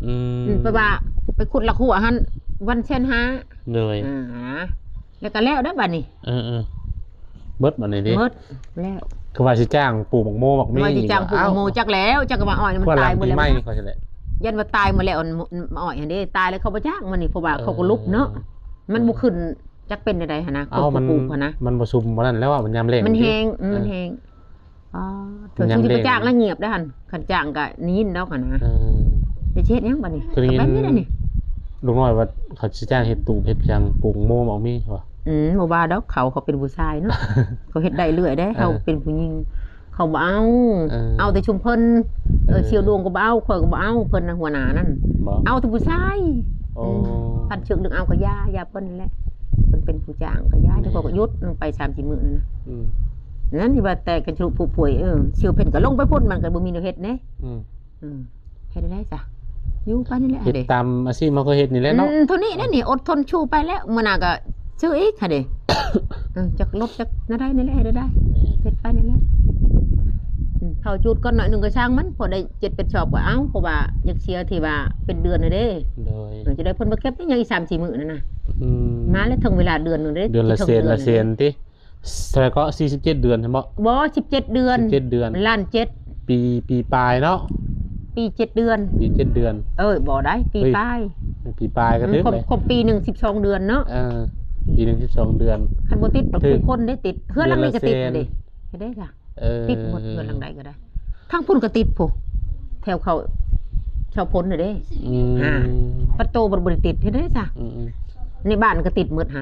ອືມ ອືມ ເພາະວ່າໄປຂຸດລາກຮົ້ວຫັ້ນ ວັນແສນຫ້າ ໂດຍ ອ່າ ແລ້ວກໍແລ້ວໄດ໋ບາດນີ້ ເອີໆ ເບິດບາດນີ້ຕິ ເບິດແລ້ວ ຄືວ່າຊິຈ້າງປູກໝາກໂມ ໝາກມີ ວ່າຊິຈ້າງປູກໝາກໂມ ຈັກແລ້ວ ຈັກວ່າອ້ອຍມັນຕາຍໝົດແລ້ວ ຢ້ານວ່າຕາຍໝົດແລ້ວ ອ້ອຍຫັ້ນເດ້ ຕາຍແລ້ວເຂົາບໍ່ຈ້າງມັນນີ້ ເພາະວ່າເຂົາກໍຫຼຸບເນາະ ເອີ ມັນບໍ່ຂຶ້ນ ຈັກເປັນຈັ່ງໃດຫັ້ນນະ ເອົາ ຄົນ ມັນ ປູກຫັ້ນນະ ມັນບໍ່ຊຸ່ມບໍ່ນັ້ນແລ້ວ ມັນຍາມແລ້ງ ມັນແຫ້ງ ເອີ ມັນແຫ້ງ ອໍ ຖ້າ ຍາມ ຊິໄປ ແລ້ງ ຈ້າງແລ້ວງຽບໄດ້ຫັ້ນ ຄັນຈ້າງກໍໄດ້ຍິນດອກຫັ້ນນະ ເອີ ແຕ່ຊິເຮັດຫຍັງບາດນີ້ ຄືໄດ້ຍິນ ກໍໄປນີ້ແຫຼະນີ້ ລຸງນ້ອຍວ່າເຂົາຊິຈ້າງເຮັດຕູບເຮັດຫຍັງ ປູກໝາກໂມໝາກມີວ່າ ອືມ ບໍ່ວ່າດອກ ເຂົາ ເຂົາເປັນຜູ້ຊາຍເນາະ ເຂົາເຮັດໄດ້ເລື້ອຍເດ້ ເອີ ເຮົາເປັນຜູ້ຍິງ ເຂົາບໍ່ເອົາ ເອີ ເອົາແຕ່ຊຸມເພິ່ນ ເອີ ເອີ ສ່ຽວດວງກໍບໍ່ເອົາ ຂ້ອຍກໍບໍ່ເອົາ ເພິ່ນນະຫົວໜ້ານັ້ນ ບໍ່ ເອົາແຕ່ຜູ້ຊາຍ ໂອ້ ອືມ ຄັນເຊື່ອງດຶງເອົາກໍຢ່າ ຢ່າເພິ່ນແຫຼະ ເພິ່ນເປັນຜູ້ຈ້າງກໍຢ່າ ແມ່ນ ເຈົ້າຂອງກໍຢຸດ ໄປສາມສີ່ມື້ນັ້ນນະ ອືມ ນັ້ນທີ່ວ່າແຕ່ກັນຊະລຸຜູ້ປ່ວຍ ເອີ ສ່ຽວເພິ່ນກໍລົງໄປພຸ້ນ ມັນກໍບໍ່ມີແນວເຮັດເດ້ ອືມ ອືມ ເຮັດໄດ້ຊະ ຢູ່ໄປນີ້ແຫຼະ ເຮັດຕາມອາຊີບເຮົາເຄີຍເຮັດນີ້ແຫຼະເນາະ ອືມ ເທົ່ານີ້ແຫຼະນີ້ ອົດທົນສູ້ໄປແລ້ວ ມື້ໜ້າກໍຊື້ອີກຫັ້ນເດ້ ເອີ ຈັກລົດຈັກແນວໃດນີ້ແຫຼະ ເຮັດໄດ້ ແມ່ນ ເຮັດໄປນີ້ແຫຼະ ອືມ ເຂົ້າຈູດກ່ອນໜ້ອຍໜຶ່ງກໍຊ່າງມັນ ພໍໄດ້ເຈັດແປດຊອບກໍເອົາ ເພາະວ່າຢາກເສຍທີ່ວ່າເປັນເດືອນຫັ້ນເດ້ ໂດຍ ເອີ ຈະໄດ້ເພິ່ນມາເກັບຫຍັງອີກສາມສີ່ມື້ນັ້ນນະ ອືມ ມາແລ້ວເຖິງເວລາເດືອນໜຶ່ງເດ້ ເດືອນລະແສນ ລະແສນຕິ ເທົ່າໃດກໍ ສີ່ສິບເຈັດເດືອນ ເຫັນບໍ່ ບໍ່ ສິບເຈັດເດືອນ ສິບເຈັດເດືອນ ລ້ານເຈັດ ປີ ປີປາຍເນາະ ປີເຈັດເດືອນ ປີເຈັດເດືອນ ເອີ ບໍ່ໄດ້ ປີປາຍ ເຮີ້ຍ ປີປາຍກໍຖືກ ຄົບ ເລີຍ ຄົບປີໜຶ່ງສິບສອງເດືອນເນາະ ເອີ ປີໜຶ່ງສິບສອງເດືອນ ຄັນບໍ່ຕິດ ຖືກ ທຸກຄົນໄດ້ຕິດ ເຮືອນຫຼັງນີ້ກໍຕິດເດ້ ເຮັດໄດ້ຊະ ເອີ ຕິດໝົດ ເຮືອນຫຼັງໃດກໍໄດ້ ທາງພຸ້ນກໍຕິດພຸ້ນ ແຖວເຂົາ ເຂົາພົ້ນນະເດ້ ອືມ ອ່າ ປະຕູບໍ່ ບໍ່ໄດ້ຕິດ ເຮັດໄດ້ຊະ ອືມໆ ໃນບ້ານກໍຕິດໝົດຫັ້ນ ອ່າ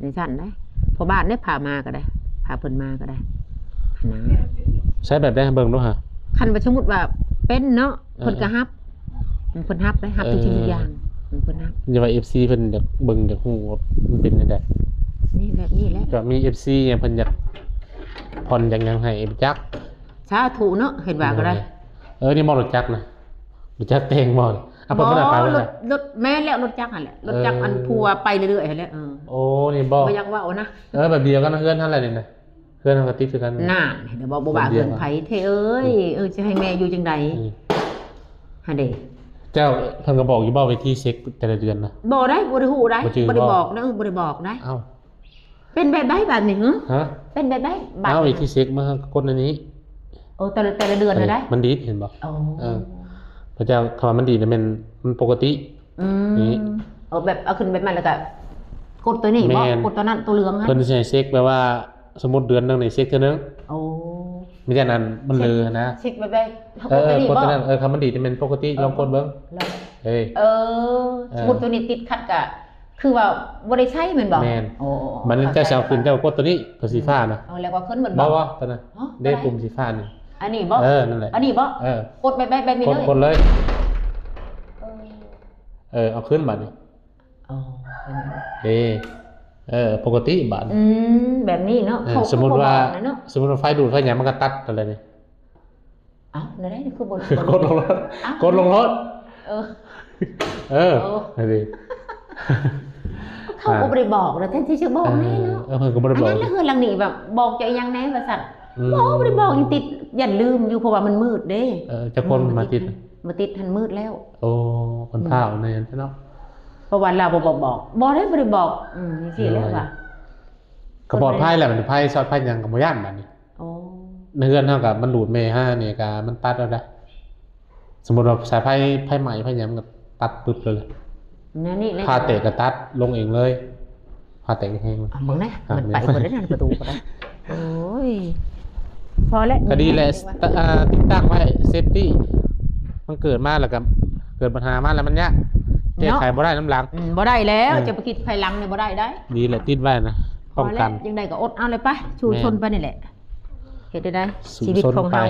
ຈັ່ງຊັ້ນໄດ໋ ພໍ່ບ້ານເດ້ພາມາກໍໄດ້ ພາເພິ່ນມາກໍໄດ້ ຫັ້ນນະ ໃຊ້ແບບໃດໃຫ້ເບິ່ງດູຫາ ຄັນວ່າສົມມຸດວ່າເປັນເນາະ ເອີ ເພິ່ນກໍຮັບ ເອີ ເພິ່ນຮັບໄດ໋ ຮັບທຸກສິ່ງ ເອີ ທຸກຢ່າງ ເພິ່ນຮັບ ຢ່າວ່າເອັຟຊີເພິ່ນຢາກເບິ່ງ ຢາກຮູ້ວ່າມັນເປັນຈັ່ງໃດ ນີ້ແບບນີ້ແຫຼະ ກໍມີເອັຟຊີຫຍັງເພິ່ນຢາກຜ່ອນ ຢາກຫຍັງໃຫ້ໄປຈັກ ສາທຸເນາະ ເຫັນວ່າກໍໄດ້ ເອີ ນີ້ບໍ່ຮູ້ຈັກນະ ຮູ້ຈັກແຕ່ງບໍ່ ອ່ະ ເພິ່ນບໍ່ໄດ້ໄປ ບໍ່ໄດ້ ລົດ ແມ່ນແລ້ວ ລົດຈັກຫັ້ນແຫຼະ ລົດຈັກ ເອີ ອັນຜົວໄປເລື້ອຍໆຫັ້ນແຫຼະ ເອີ ໂອ້ ນີ້ບໍ່ ບໍ່ຢາກເວົ້ານະ ເອີ ແບບດຽວກັນເຮືອນຫັ້ນແຫຼະນີ້ນະ ເຮືອນເຮົາກໍຕິດຄືກັນ ນັ້ນ ເຫັນບໍ່ ບໍ່ວ່າເຮືອນໃຜເທເອີຍ ເອີ ຊິໃຫ້ແມ່ຢູ່ຈັ່ງໃດ ອືມ ຫັ້ນເດ້ ເຈົ້າ ເພິ່ນກໍບອກຢູ່ບໍ່ ວິທີເຊັກແຕ່ລະເດືອນນະ ບໍ່ໄດ້ ບໍ່ໄດ້ຮູ້ໄດ໋ ບໍ່ຈື່ ບໍ່ໄດ້ບອກນະ ເອີ ບໍ່ໄດ້ບອກໄດ໋ ເອົ້າ ເປັນແບບໃດບາດນີ້ຫື ຮະ ເປັນແບບໃດບາດນີ້ ເອົາ ວິທີເຊັກມາ ກົດອັນນີ້ ໂອ້ ແຕ່ລະ ແຕ່ລະເດືອນຫັ້ນໄດ໋ ມັນດີດເຫັນບໍ່ ໂອ້ ເອີ ພະເຈົ້າ ຄຳວ່າມັນດີດນະແມ່ນ ມັນປົກກະຕິ ອືມ ນີ້ ເອົາແບບ ເອົາຂຶ້ນແບບນັ້ນ ແລ້ວກໍກົດຕົວນີ້ບໍ ແມ່ນ ກົດຕົວນັ້ນ ຕົວເຫຼືອງຫັ້ນ ເພິ່ນຊິໃຫ້ເຊັກແບບວ່າ ສົມມຸດເດືອນໜຶ່ງນີ້ເຊັກເທື່ອໜຶ່ງ ໂອ້ ມີແຕ່ນັ້ນມັນເລີຫັ້ນນະ ເຊັກແບບໃດ? ເອີ ກົດໂຕນັ້ນ ເອີ ຄັນມັນດີດນີ້ແມ່ນປົກກະຕິ ລອງກົດເບິ່ງ. ເອີ ເອີ ເອີ ສົມມຸດໂຕນີ້ຕິດຂັດກະຄືວ່າບໍ່ໄດ້ໃຊ້ແມ່ນບໍ່? ແມ່ນ. ໂອ້ ມັນເຈົ້າຊິເອົາຂຶ້ນ ເຈົ້າກົດໂຕນີ້ ໂຕສີຟ້ານະ. ເອີ ແລ້ວກໍຂຶ້ນແມ່ນບໍ່? ບໍ່ ບໍ່ ໂຕນັ້ນ ເດ້ ປຸ່ມສີຟ້ານີ້. ອັນນີ້ບໍ່? ເອີ ນັ້ນແຫຼະ. ອັນນີ້ບໍ່? ເອີ ກົດແບບໃດ? ແບບນີ້ເລີຍ? ກົດ ກົດເລີຍ. ເອີ ເອີ ເອົາຂຶ້ນບາດນີ້. ອໍ ເອີ ປົກກະຕິບາດ. ອືມ ແບບນີ້ເນາະ. ເອີ ເຂົາ ສົມມຸດວ່າ ເຂົາບໍ່ບອກນະເນາະ ສົມມຸດວ່າໄຟດູດໄຟຫຍັງມັນກໍຕັດຫັ້ນແຫຼະນີ້. ເອົ້າ ແນວໃດຄືບໍ່ ກົດລົງໂລດ ກົດລົງໂລດ. ເອີ ເອີ ໂອ້ ນັ້ນເດ້ ເຂົາກໍບໍ່ໄດ້ບອກນະ ແທນທີ່ຈະບອກແດ່ເນາະ. ເອີ ເພິ່ນກໍບໍ່ໄດ້ບອກ. ອັນນັ້ນລະເຮືອນຫຼັງນີ້ແບບບອກເຈົ້າອີ່ຫຍັງແດ່ວ່າຊັ້ນ. ອືມ ບໍ່ ບໍ່ໄດ້ບອກຫຍັງ ຕິດ ຢ້ານລືມຢູ່ ເພາະວ່າມັນມືດເດ້. ເອີ ຈັກຄົນມາຕິດ ມາຕິດຫັ້ນມືດແລ້ວ. ໂອ້ ເພິ່ນພາວແນ່ເນາະ ເພາະວ່າລາວບໍ່ບອກ ບໍ່ໄດ້ ບໍ່ໄດ້ບອກ. ອືມ ຈັ່ງຊີ້ແຫຼະວ່າ ກໍປອດໄພແຫຼະ ມັນໄພຊັອດໄພຫຍັງກໍບໍ່ຢ້ານບາດນີ້. ໂອ້ ໃນເຮືອນເຮົາກໍມັນດູດແມ່ຫານີ້ກໍມັນຕັດເອົາໄດ໋. ສົມມຸດວ່າສາຍໄຟ ໄຟໄໝ້ໄຟຫຍັງມັນກໍຕັດປຶບເລີຍ. ແນວນີ້ແຫຼະ ຝາແຕກກໍຕັດລົງເອງເລີຍ ຝາແຕກແຮງ. ເອົາເບິ່ງແດ່ ອ່ະ ມັນໄປ ແມ່ນ ບໍ່ໄດ້ນັ້ນປະຕູກໍໄດ້. ໂອ້ຍ ພໍແລ້ວ ກໍດີແຫຼະ ຕິດຕັ້ງໄວ້ ເຊຟຕີ້ ມັນເກີດມາແລ້ວກໍເກີດບັນຫາມາແລ້ວມັນຍາກ ແກ້ໄຂບໍ່ໄດ້ນຳຫຼັງ. ອືມ ບໍ່ໄດ້ແລ້ວ ເອີ ຈະໄປຄິດໄພຫຼັງນີ້ບໍ່ໄດ້ໄດ໋. ດີແຫຼະ ຕິດໄວ້ນະ ປ້ອງກັນ. ຈັ່ງໃດກໍອົດເອົາເລີຍໄປ ສູ້ຊົນໄປນີ້ແຫຼະ. ເຮັດໄດ້ໄດ໋ ສູ້ຊົນໄປ ຊີວິດຂອງເຮົາ.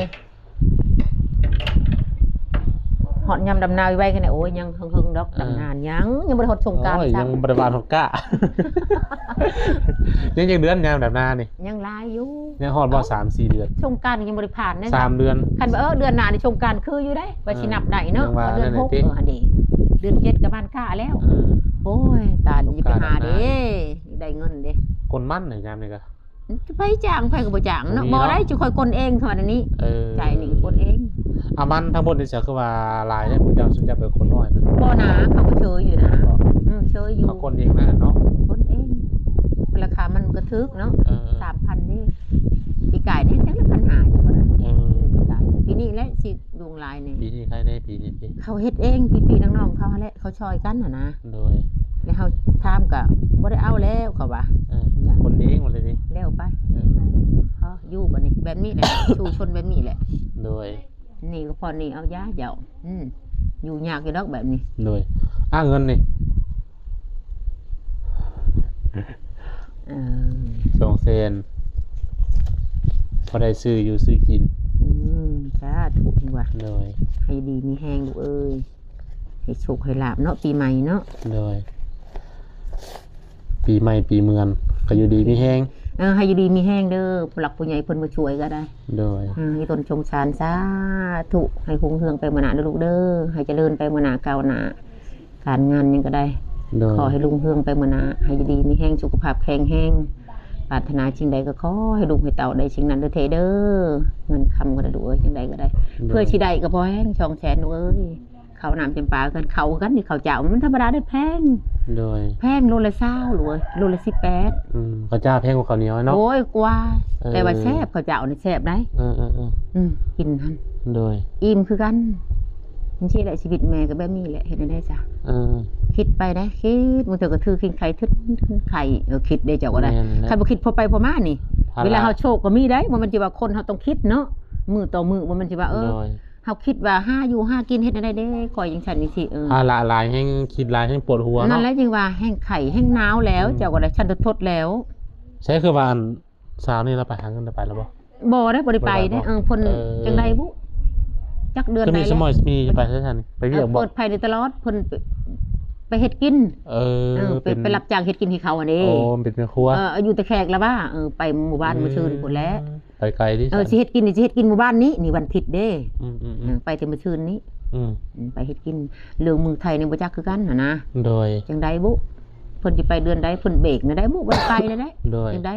ຮອດຍາມດຳນາໄວໆ ແຄ່ນັ້ນ. ໂອ້ຍ ຍັງເຫິງໆ ດອກ ເອີ ດຳນານຍັງ ຍັງບໍ່ໄດ້ຮອດສົງການ. ໂອ້ຍ ຊ້ຳ ຍັງບໍ່ໄດ້ຫວ່ານຮອດກ້າ ຍັງຈັກເດືອນຍາມດຳນານີ້? ຍັງຫຼາຍຢູ່. ຍັງຮອດບໍ່? ເອົ້າ ສາມສີ່ເດືອນ. ສົງການຍັງບໍ່ໄດ້ຜ່ານເດ້. ສາມເດືອນ. ຄັນວ່າ ເອີ ເດືອນໜ້ານີ້ສົງການຄືຢູ່ເດ້ ວ່າຊິນັບໄດ້ເນາະ. ເອີ ເດືອນຫົກ ເອີ ຫັ້ນເດ້ ເດືອນເຈັດກໍບ້ານກ້າແລ້ວ. ເອີ ໂອ້ຍ ຕາຍ ຢ່າໄປຫາເດ້ ຢາກໄດ້ເງິນເດ້. ກົນມັນຍາມນີ້ກໍ ໄປຈ້າງໃຜກໍບໍ່ຈ້າງເນາະ. ບໍ່ໄດ້ ຈຸຂ້ອຍກົນເອງເທົ່ານັ້ນນີ້. ເອີ ໃຈນີ້ກໍກົນເອງ. ອາ ມັນທັງໝົດນີ້ ເສຍຄືວ່າຫຼາຍແທ້ ພວກເຈົ້າ ຊຸມເຈົ້າເປັນຄົນນ້ອຍນະ. ບໍ່ນາ ເຂົາກໍເຊີຍຢູ່ນະ. ອືມ ເຊີຍຢູ່ ເຂົາກົນເອງນະເນາະ. ກົນເອງ ລາຄາມັນກໍຖືກເນາະ. ເອີ ສາມພັນເດ້ ປີກາຍນີ້ ຈັກລະພັນຫ້າຢູ່ບໍ່ໄດ້. ເອີ ປີນີ້ແຫຼະຊິ ລຸງຫຼາຍນີ້. ປີນີ້ໃຄແດ່ ປີນີ້ຕິ? ເຂົາເຮັດເອງ ພີ່ໆ ນ້ອງໆ ເຂົາຫັ້ນແຫຼະ ເຂົາຊ່ອຍກັນຫັ້ນນະ. ໂດຍ ແລ້ວເຮົາຖາມກໍບໍ່ໄດ້ເອົາແລ້ວ ເຂົາວ່າ. ເອີ ຄົນເອງວ່າແລ້ວຕິ? ແລ້ວໄປ. ເອີ ເອົາຢູ່ບັດນີ້ ແບບນີ້ແຫຼະ ສູ້ຊົນແບບນີ້ແຫຼະ. ໂດຍ ນີ້ກໍພໍນີ້ເອົາຢາເຈົ້າ. ອືມ ຢູ່ຍາກຢູ່ດອກແບບນີ້. ໂດຍ ອາ ເງິນນີ້ ເອີ ສອງແສນ ພໍໄດ້ຊື້ຢູ່ຊື້ກິນ. ອືມ ສາທຸວ່າ. ໂດຍ ໃຫ້ຢູ່ດີມີແຮງລູກເອີຍ ໃຫ້ໂຊກໃຫ້ລາບເນາະ ປີໃໝ່ເນາະ. ໂດຍ ປີໃໝ່ປີເມືອນ ກໍຢູ່ດີມີແຮງ. ເອີ ໃຫ້ຢູ່ດີມີແຮງເດີ ຜູ້ຫຼັກຜູ້ໃຫຍ່ເພິ່ນມາຊ່ວຍກໍໄດ້. ໂດຍ ເອີ ໃຫ້ຕົນສົງສານ ສາທຸ ໃຫ້ຮຸ່ງເຮືອງໄປມື້ໜ້າເດີລູກເດີ ໃຫ້ຈະເລີນໄປມື້ໜ້າ ກ້າວໜ້າ ການງານຫຍັງກໍໄດ້. ໂດຍ ຂໍໃຫ້ຮຸ່ງເຮືອງໄປມື້ໜ້າ ໃຫ້ຢູ່ດີມີແຮງ ສຸຂະພາບແຂງແຮງ ປາດຖະໜາສິ່ງໃດກໍຂໍໃຫ້ລູກໃຫ້ເຕົ້າໄດ້ສິ່ງນັ້ນເດີເທເດີ. ເງິນຄຳກໍໄດ້ລູກເອີຍ ຈັ່ງໃດກໍໄດ້. ໂດຍ ເພື່ອຊິໄດ້ກໍພໍແຮງ ສອງແສນລູກເອີຍ. ເຂົ້ານ້ຳຈຳປາກັນ ເຂົ້າກັນນີ້ ເຂົ້າເຈົ້າມັນທຳມະດາເດ້ ແພງ. ໂດຍ ແພງ ໂລລະຊາວລູກເອີຍ ໂລລະສິບແປດ. ອືມ ເຂົ້າເຈົ້າແພງກວ່າເຂົ້າໜຽວເນາະ. ໂອ້ຍ ກວ່າ ເອີ ແຕ່ວ່າແຊບ ເຂົ້າເຈົ້ານີ້ແຊບໄດ໋. ເອີໆໆ ອືມ ກິນຫັ້ນ. ໂດຍ ອີ່ມຄືກັນ. ຈັ່ງຊີ້ແຫຼະ ຊີວິດແມ່ກໍແບບນີ້ແຫຼະ ເຮັດແນວໃດຊະ? ເອີ ຄິດໄປໄດ໋ ຄິດ ບາງເທື່ອກໍຖືກຂິງໄຂ່ ຖືກຂິງໄຂ່ ເອີ ຄິດເດ້ເຈົ້າກໍໄດ້. ແມ່ນແຫຼະ ຄັນບໍ່ຄິດພໍໄປພໍມານີ້ ພາລະ ເວລາເຮົາໂຊກກໍມີໄດ໋ ບໍ່ແມ່ນຊິວ່າຄົນເຮົາຕ້ອງຄິດເນາະ ມື້ຕໍ່ມື້ ບໍ່ແມ່ນຊິວ່າ ເອີ ໂດຍ ເຮົາຄິດວ່າຫາຢູ່ຫາກິນເຮັດແນວໃດເດ້ ຂ້ອຍຈັ່ງຊັ້ນຈັ່ງຊີ້. ເອີ ພາລະຫຼາຍແຮງ ຄິດຫຼາຍແຮງປວດຫົວເນາະ. ນັ້ນແຫຼະ ຈຶ່ງວ່າແຮງໄຂ້ແຮງໜາວແລ້ວ ອືມ ເຈົ້າກໍໄດ້ ຊັ້ນທົດໆແລ້ວ. ໃຊ່ຄືວ່າ ອັນ ສາວນີ້ລາວໄປຫາເງິນ ລາວໄປແລ້ວບໍ່? ບໍ່ໄດ້ ບໍ່ໄດ້ໄປເດ້. ບໍ່ໄດ້ບໍ່? ເອີ ເພິ່ນ ເອີ ຈັ່ງໃດບຸ ຈັກເດືອນໃດແລ້ວ. ຄືມີສະໝໍຍ ມີໄປໃສຊັ້ນ ໄປວຽກບໍ່? ເອີ ເປີດໄພໃນຕະຫຼອດ ເພິ່ນໄປ ໄປເຮັດກິນ. ເອີ ເອີ ເປັນ ເປັນ ໄປຮັບຈ້າງເຮັດກິນໃຫ້ເຂົາຫັ້ນເດ້. ໂອ້ ເປັນແມ່ຄົວ. ເອີ ຢູ່ແຕ່ແຂກລະວ່າ ເອີ ໄປມື້ວານ ອືມ ມື້ຊືນພຸ້ນແຫຼະ. ໄປໄກເດ້. ເອີ ຊັ້ນ ຊິເຮັດກິນນີ້ ຊິເຮັດກິນມື້ວານນີ້ ນີ້ວັນທິດເດ້. ອືມໆໆ ເອີ ໄປແຕ່ມື້ຊືນນີ້. ອືມ ອືມ ໄປເຮັດກິນ ເລື່ອງເມືອງໄທນີ້ບໍ່ຈັກຄືກັນຫັ້ນນະ. ໂດຍ ຈັ່ງໃດບຸ ເພິ່ນຊິໄປເດືອນໃດ ເພິ່ນເບກແນວໃດບຸ ບໍ່ໄດ້ໄປແລ້ວເດ້. ໂດຍ ຈັ່ງໃດ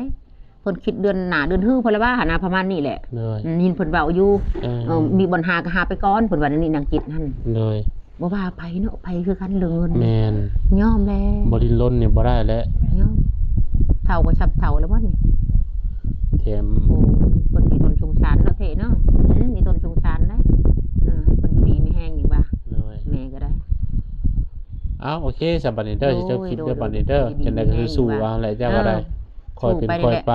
ເພິ່ນຄິດເດືອນໜ້າເດືອນຮືພຸ້ນລະວ່າຫັ້ນນະ ປະມານນີ້ແຫຼະ. ໂດຍ ອືມ ຍິນເພິ່ນເວົ້າຢູ່. ເອີ ເອີ ມີບ່ອນຫາກໍຫາໄປກ່ອນ ເພິ່ນວ່າແນວນີ້ ນາງຈິດຫັ້ນ. ໂດຍ ບໍ່ວ່າໃຜເນາະ ໃຜຄືກັນເລື່ອງເງິນ. ແມ່ນ ຍອມແລ້ວ ບໍ່ດີ້ນລົນນີ້ບໍ່ໄດ້ແລ້ວ. ຍອມ ເຖົ້າກໍຊຳເຖົ້າແລ້ວບໍ່ນີ້ ແຖມ. ໂອ້ ເພິ່ນມີຕົນສົງສານເນາະເທເນາະ. ອືມ ມີຕົນສົງສານໄດ໋. ເອີ ໃຫ້ເພິ່ນຢູ່ດີມີແຮງອີກວ່າ. ໂດຍ ແມ່ກໍໄດ້. ເອົ້າ ໂອເຄ ສຳບາຍດີເດີ ໂດຍ ຊິຈົບຄລິບເດີ ໂດຍ ບັດນີ້ເດີ. ໂດຍ ຈັ່ງໃດກໍຄືສູ້ເອົາແຫຼະ ເຈົ້າກໍໄດ້. ເອີ ຄ່ອຍເປັນຄ່ອຍໄປ.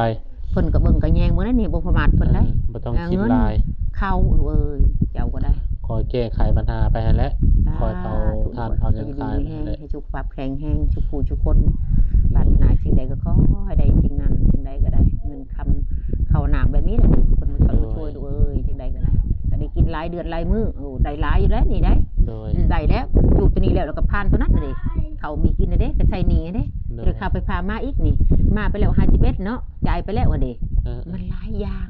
ເພິ່ນກໍເບິ່ງກໍແຍງເບິ່ງແລ້ວນີ້ ບໍ່ປະໝາດເພິ່ນໄດ໋ ເອີ ບໍ່ຕ້ອງຄິດຫຼາຍ ເງິນເຂົ້າ ລູກເອີຍ ເຈົ້າກໍໄດ້ ຄອຍແກ້ໄຂບັນຫາໄປຫັ້ນແຫຼະ ສາທຸ ຄອຍເອົາທານເອົາຫຍັງຂາຍ ຢູ່ດີມີແຮງ ໃຫ້ສຸຂະພາບແຂງແຮງ ສຸຂູສຸຄົນ ປາດຖະໜາສິ່ງໃດກໍຂໍໃຫ້ໄດ້ສິ່ງນັ້ນ ສິ່ງໃດກໍໄດ້ ເງິນຄຳເຂົ້າໜ້າແບບນີ້ແຫຼະ ເພິ່ນມາຊ່ອຍມາຊ່ວຍ ໂດຍ ລູກເອີຍ ຈັ່ງໃດກໍໄດ້ ກໍໄດ້ກິນຫຼາຍເດືອນຫຼາຍມື້ ໂອ້ ໄດ້ຫຼາຍຢູ່ແລ້ວນີ້ໄດ໋ ໂດຍ ອືມ ໄດ້ແລ້ວ ຈູດຕົວນີ້ແລ້ວ ແລ້ວກໍຜ່ານຕົວນັ້ນເດ້ ເຂົາມີກິນແລ້ວເດ້ ກໍໃຊ້ໜີ້ເດ້ ໂດຍ ເດີຄ່າໄຟຟ້າມາອີກນີ້ ມາໄປແລ້ວຫ້າສິບເອັດເນາະ ຈ່າຍໄປແລ້ວຫັ້ນເດ້ ເອີໆ ມັນຫຼາຍຢ່າງ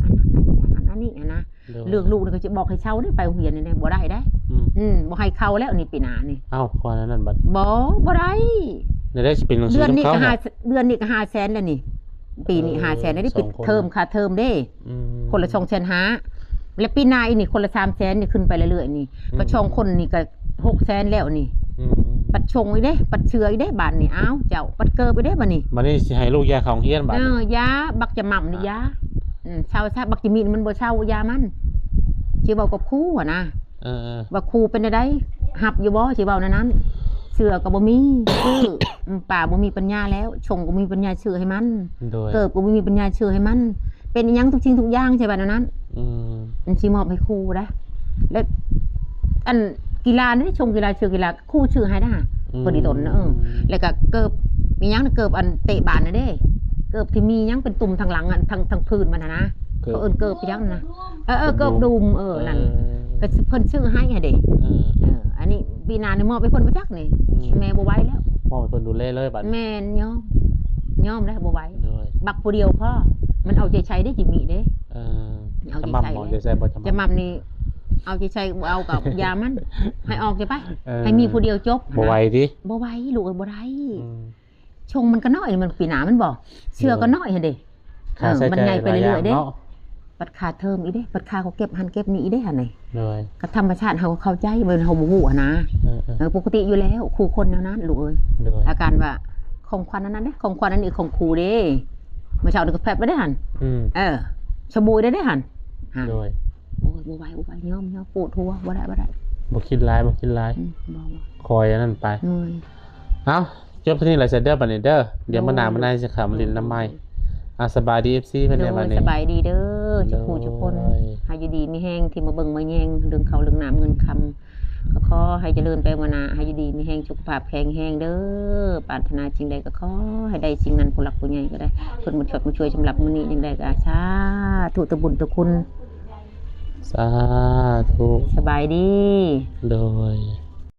ອັນນັ້ນອັນນີ້ ອັນນັ້ນອັນນີ້ຫັ້ນນະ ໂດຍ ເລື່ອງລູກນີ້ກໍຊິບອກໃຫ້ເຊົາເດ້ ໄປໂຮງຮຽນນີ້ເດ້ ບໍ່ໄດ້ເດ້ ອືມ ອືມ ບໍ່ໃຫ້ເຂົ້າແລ້ວນີ້ປີໜ້ານີ້ ເອົ້າ ຂ້ອຍນັ້ນບັດ ບໍ່ ບໍ່ໄດ້ ແນວໃດຊິເປັນໜັງສືນຳເຂົາ ເດືອນນີ້ກໍຫ້າແສນແລ້ວນີ້ ປີນີ້ຫ້າແສນແລ້ວນີ້ ເອີ ປິດເທີມ ສອງຄົນ ຄ່າເທີມເດ້ ອືມ ຄົນລະສອງແສນຫ້າ ແລ້ວປີໜ້າອີກນີ້ຄົນລະສາມແສນນີ້ ຂຶ້ນໄປເລື້ອຍໆນີ້ ອືມ ກໍສອງຄົນນີ້ກໍຫົກແສນແລ້ວນີ້ ອືມ ປັດຊົງອີກເດ້ ປັດເສື້ອອີກເດ້ບາດນີ້ ອ້າວ ເຈົ້າ ປັດເກີບອີກເດ້ບາດນີ້ ບາດນີ້ຊິໃຫ້ລູກຢາເຂົ້າໂຮງຮຽນບາດນີ້ ເອີ ຢາ ບັກຈະໝ່ຳນີ້ຢາ ອືມ ເຊົາຊະ ບັກຈະມີນມັນບໍ່ເຊົາ ຢາມັນ ຊິເວົ້າກັບຄູຫັ້ນນະ ເອີໆ ວ່າຄູເປັນແນວໃດ ຮັບຢູ່ບໍ່ ຊິເວົ້າແນວນັ້ນ ເສື້ອກໍບໍ່ມີ ຊື້ ອືມ ປ້າບໍ່ມີປັນຍາແລ້ວ ຊົງກໍບໍ່ມີປັນຍາຊື້ໃຫ້ມັນ ໂດຍ ເກີບກໍບໍ່ມີປັນຍາຊື້ໃຫ້ມັນ ເປັນອີ່ຫຍັງທຸກສິ່ງທຸກຢ່າງ ຊິວ່າແນວນັ້ນ ອືມ ມັນຊິມອບໃຫ້ຄູໄດ໋ ແລະ ອັນກິລານີ້ ຊົງກິລາ ເສື້ອກິລາ ຄູຊື້ໃຫ້ໄດ໋ ອືມ ເພິ່ນອີ່ຕົນນະ ເອີ ແລ້ວກໍເກີບ ມີຫຍັງນະ ເກີບອັນເຕະບານນະເດ້ ເກີບທີ່ມີຫຍັງເປັນຕຸ່ມທາງຫຼັງ ອັນທາງ ທາງພື້ນມັນຫັ້ນນະ ເກີບ ເຂົາເອີ້ນເກີບຫຍັງນະ ເອີໆ ເກີບດຸ່ມ ເກີບດຸ່ມ ເອີ ເອີ ນັ້ນ ກໍເພິ່ນຊື້ໃຫ້ຫັ້ນເດ້ ເອີ ເອີ ອັນນີ້ປີໜ້ານີ້ມອບໃຫ້ເພິ່ນບໍ່ຈັກນີ້ ອືມ ແມ່ບໍ່ໄຫວແລ້ວ ມອບໃຫ້ເພິ່ນດູແລເລີຍບາດ ແມ່ນ ຍອມ ຍອມແລ້ວ ບໍ່ໄຫວ ໂດຍ ບັກຜູ້ດຽວພໍ ມັນເອົາໃຈໃສ່ເດ້ ຈິມມີເດ້ ເອີ ເອົາໃຈໃສ່ ຈະໝ່ຳເອົາໃຈໃສ່ບໍ່ ຈະໝ່ຳນີ້ ເອົາໃຈໃສ່ບໍ່ເອົາກໍຢ່າມັນ ໃຫ້ອອກຈະໄປ ເອີ ໃຫ້ມີຜູ້ດຽວຈົບ ບໍ່ໄຫວຕິ ບໍ່ໄຫວ ລູກເອີຍ ບໍ່ໄດ້ ອືມ ຊົງມັນກໍນ້ອຍ ມັນປີໜ້າມັນບໍ່ ເສື້ອກໍນ້ອຍຫັ້ນເດ້ ຄ່າໃຊ້ຈ່າຍ ເອີ ມັນໃຫຍ່ໄປເລື້ອຍໆເດ້ ເນາະ ບັດຄ່າເທີມອີກເດ້ ບັດຄ່າເຂົາເກັບຫັ້ນເກັບນີ້ອີກເດ້ຫັ້ນນີ້ ໂດຍ ກໍທຳມະຊາດເຮົາເຂົ້າໃຈ ເຮົາບໍ່ຮູ້ຫັ້ນນະ ເອີໆ ເອີ ປົກກະຕິຢູ່ແລ້ວ ຄູ່ຄົນແນວນັ້ນ ລູກເອີຍ ໂດຍ ອາການວ່າ ຂອງຂວັນອັນນັ້ນເດ້ ຂອງຂວັນອັນນີ້ຂອງຄູເດ້ ມື້ເຊົ້ານີ້ກໍແຟບໄປເດ້ຫັ້ນ ອືມ ເອີ ສະບູໄດ້ເດ້ຫັ້ນ ຫັ້ນ ໂດຍ ໂອ້ຍ ບໍ່ໄຫວ ບໍ່ໄຫວ ຍອມ ຍອມ ປວດຫົວ ບໍ່ໄດ້ ບໍ່ໄດ້ ບໍ່ຄິດຫຼາຍ ບໍ່ຄິດຫຼາຍ ອືມ ບໍ່ ບໍ່ ຄອຍອັນນັ້ນໄປ ໂດຍ ເອົ້າ ຈົບເທົ່ານີ້ລະຊະເດີ ບັດນີ້ເດີ ດຽວມື້ໜ້າ ໂອ້ຍ ມື້ໃນຊິເຂົ້າມາຫຼິ້ນນຳໃໝ່ ໂດຍ ເອົ້າ ສະບາຍດີ ເອັຟຊີ ເພິ່ນແດ່ ໂດຍ ບັດນີ້ ສະບາຍດີເດີ ໂດຍ ທຸກຜູ້ທຸກຄົນ ໃຫ້ຢູ່ດີມີແຮງ ທີ່ມາເບິ່ງມາແຍງເລື່ອງເຂົ້າເລື່ອງນ້ຳເງິນຄຳ ກໍຂໍໃຫ້ຈະເລີນໄປມື້ໜ້າ ໃຫ້ຢູ່ດີມີແຮງ ສຸຂະພາບແຂງແຮງເດີ ປາດຖະໜາສິ່ງໃດກໍຂໍໃຫ້ໄດ້ສິ່ງນັ້ນ ຜູ້ຫຼັກຜູ້ໃຫຍ່ກໍໄດ້ ເພິ່ນມາຊ່ວຍ ມາຊ່ວຍສຳລັບມື້ນີ້ ຈັ່ງໃດກໍສາທຸ ຕະບຸນຕະຄຸນ ສາທຸ ສະບາຍດີ ໂດຍ.